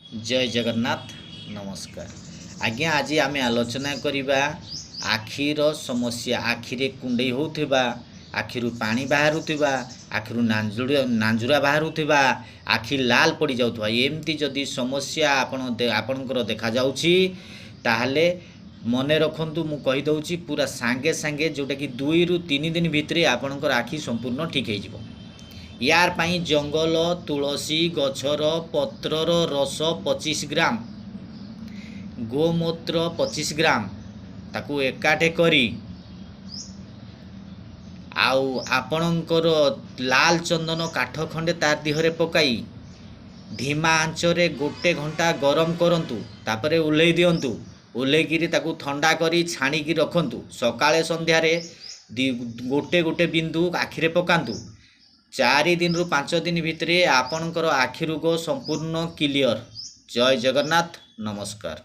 ଜୟ ଜଗନ୍ନାଥ, ନମସ୍କାର ଆଜ୍ଞା। ଆଜି ଆମେ ଆଲୋଚନା କରିବା ଆଖିର ସମସ୍ୟା। ଆଖିରେ କୁଣ୍ଡେଇ ହେଉଥିବା, ଆଖିରୁ ପାଣି ବାହାରୁଥିବା, ଆଖିରୁ ନାଞ୍ଜୁରା ବାହାରୁଥିବା, ଆଖି ଲାଲ ପଡ଼ିଯାଉଥିବା, ଏମିତି ଯଦି ସମସ୍ୟା ଆପଣ ଆପଣଙ୍କର ଦେଖାଯାଉଛି, ତାହେଲେ ମନେ ରଖନ୍ତୁ, ମୁଁ କହିଦେଉଛି, ପୁରା ସାଙ୍ଗେ ସାଙ୍ଗେ, ଯେଉଁଟାକି 2ରୁ 3 ଦିନ ଭିତରେ ଆପଣଙ୍କର ଆଖି ସମ୍ପୂର୍ଣ୍ଣ ଠିକ୍ ହେଇଯିବ। ୟାର ପାଇଁ ଜଙ୍ଗଲ ତୁଳସୀ ଗଛର ପତ୍ରର ରସ 25 ଗ୍ରାମ, ଗୋମୂତ୍ର 25 ଗ୍ରାମ, ତାକୁ ଏକାଠି କରି ଆଉ ଆପଣଙ୍କର ଲାଲ ଚନ୍ଦନ କାଠ ଖଣ୍ଡେ ତା ଦେହରେ ପକାଇ ଧିମା ଆଞ୍ଚରେ ଗୋଟେ ଘଣ୍ଟା ଗରମ କରନ୍ତୁ। ତାପରେ ଓହ୍ଲେଇ ଦିଅନ୍ତୁ। ଓହ୍ଲେଇକିରି ତାକୁ ଥଣ୍ଡା କରି ଛାଣିକି ରଖନ୍ତୁ। ସକାଳେ ସନ୍ଧ୍ୟାରେ ଗୋଟେ ଗୋଟେ ବିନ୍ଦୁ ଆଖିରେ ପକାନ୍ତୁ। 4 ଦିନରୁ 5 ଦିନ ଭିତରେ ଆପଣଙ୍କର ଆଖି ରୋଗ ସମ୍ପୂର୍ଣ୍ଣ କ୍ଲିଅର। ଜୟ ଜଗନ୍ନାଥ, ନମସ୍କାର।